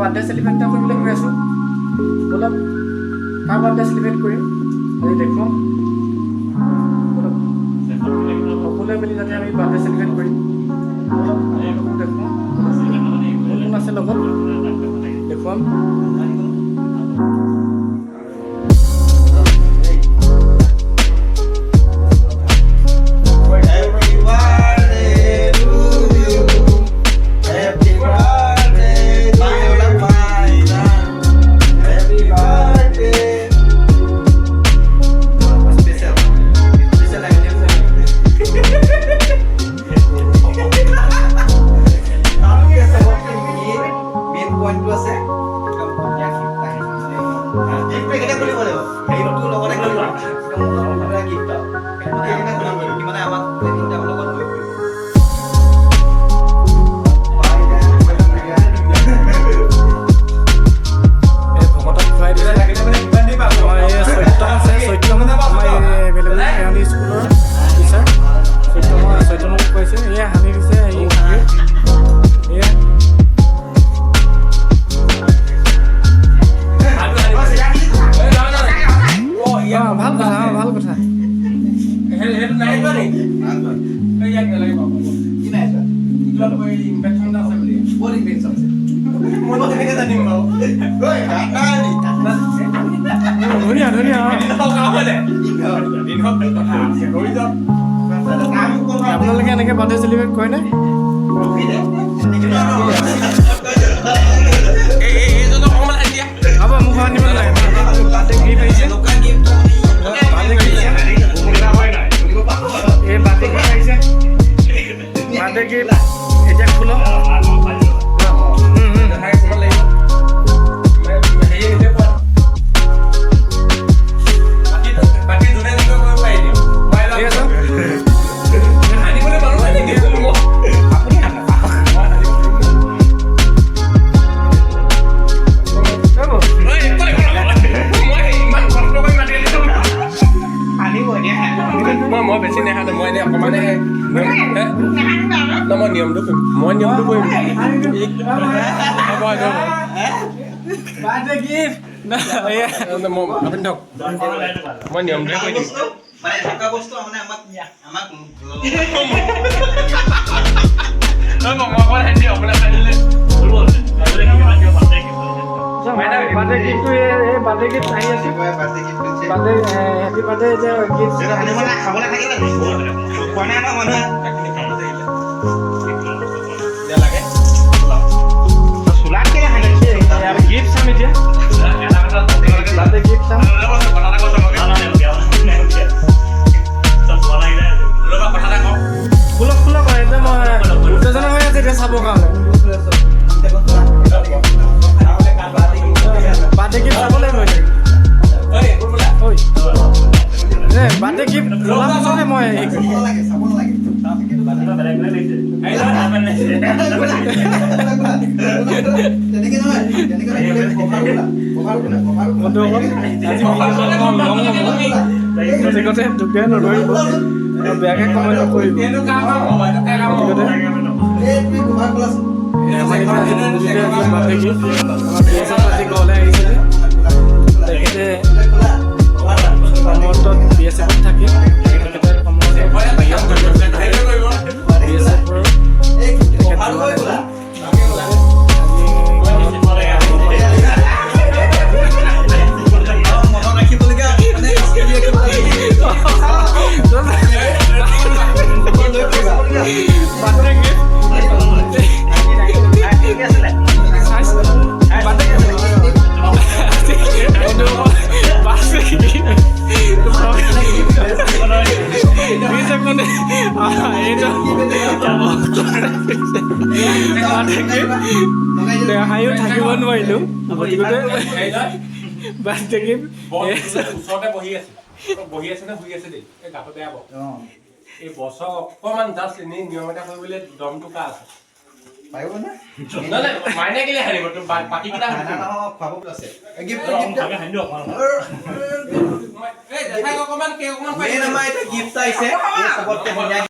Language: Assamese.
বাৰ্থডে চেলিব্ৰেট এটা কৰিবলৈ গৈ আছোঁ। ব'লক, কাৰ বাৰ্থডে চেলিব্ৰেট কৰিম আজি দেখুৱাম। ব'লক, সকলোৱে মিলি যাতে আমি বাৰ্থডে চেলিব্ৰেট কৰিম। ব'লক, আপোনালোকো দেখুৱাম। কোন কোন আছে লগত দেখুৱাম। Happy birthday to you. Happy birthday, dear Maina. Happy birthday. Special. Special idea. Main পইণ্টটো আছে, একদম ধুনীয়া গিফ্ট আহিছে। গিফ্টটো একেটা খুলিব লাগিব, গিফ্টটো লগতে খুলিব। একদম গিফ্ট মানে আমাক তিনিটা লগত লৈ ফুৰিব। এই ভকতক খুৱাই দিছে। আমাৰ এই চৈতম আছে, চৈতম, আমাৰ এই বেলেগ কেৰাণী স্কুলৰ টিচাৰ চৈতম। চৈতমক খুৱাইছে। এয়া সানি দিছে হেৰি, এয়া। অঁ, ভাল কথা, অঁ, ভাল কথা। কি নাই চোৱা? ক'ত ইনফেকশ্যন আছে? মই কেনেকে জানিম বাৰু? ঐ, নাই। ধুনীয়া ধুনীয়া, অঁ। আপোনালোকে এনেকৈ বাৰ্থডে চেলিব্ৰেট কৰেনে? হ'ব, মোক আনিব নালাগে। বাৰ্থডে গিফ্ট আহিছে, বাৰ্থডে গিফ্ট। এই বাৰ্থডে গিফ্ট আহিছে, বাৰ্থডে গিফ্ট এতিয়া খোলক। উম, উম। ঠিক আছে। হ'ব। মই বেছি নাখানো, মই এনেই অকণমানহে। ন, মই নিয়মটো কৰিম, মই নিয়মটো কৰিম। হ'ব, এইটো হ'ব। Birthday gift. মই আপুনি থওক, মই নিয়মটোহে কৰি দিম। মানে এনেকুৱা বস্তু মানে আমাক আমাক মই অকণমান খাই দিওঁ, আপোনাৰ খাই দিলে। বাৰ্থডে গিফ্টটো, এই বাৰ্থডে গিফ্ট আহি আছে। বাৰ্থডে, হেপী বাৰ্থডে যে গিফ্ট। খাবলৈ থাকিলে খোৱা নাই ন মানুহে। লাগে। চোলাত কেলে সানি? গিফ্ট চাম এতিয়া, বাৰ্থডে গিফ্ট চাম। ৰ'বা, কথা এটা কওঁ। খোলক খোলক, এতিয়া মই উত্তেজনা হৈ আছে এতিয়া চাবৰ কাৰণে। বাৰ্থডে গিফ্ট চাব লাগিব এতিয়া। ঐ, এ বাৰ্থডে গিফ্ট খোলাৰ পাছতহে মই হেৰি কৰিম। চাব নালাগে, চাব নালাগে। তেনেকে নহয়, তেনেকে নহয়। কভাৰ খোলা, কভাৰ খোলা। বন্ধুসকল, আজি ভিডিঅ'টো অকণমান লং হ'ব, গতিকতে দুখীয়া নধৰিব, বেয়াকৈ কমেণ্ট নকৰিব। গতিকতে এই তুমি কভাৰ খোলাচোন। আমাৰ এতিয়া আজি বাৰ্থডে গিফ্ট, আমাৰ বি এছ এফ আজি ঘৰলৈ আহিছিলে। তেখেতে কৰ্মৰত বি এছ এফত থাকে। তেখেতে কৰ্মৰত বাহিৰত বি এছ এফৰ। এই কভাৰ খোলা। আজি মনত ৰাখিবলগীয়া মানে লৈ ফুৰিবা। বাৰ্থডে গিফ্ট চাইছে, বাৰ্থডে। বন্ধুসকল, বাৰ্থডে গিফ্ট এইটো বাৰ্থডে গিফ্ট। হাঁহিও থাকিব নোৱাৰিলোঁ, গতিকতে বাৰ্থডে গিফ্ট। ওচৰতে বহি আছে, বহি আছে নে শুই আছে দেই। এই গাটো বেয়া পাব। এই বছৰ অকণমান জাষ্ট এনেই নিয়ম এটা কৰিবলৈ দমটো কা আছে? পাৰিব নে? নহয় নহয়, মাইনে কেলে হাৰিব? বাকীকেইটা না নহয়, খুৱাব আছে। গিফ্ট গিফ্ট অকণমান কেক অকণমান। মেইন আমাৰ এতিয়া গিফ্ট আহিছে, এই চবতকে ধুনীয়া।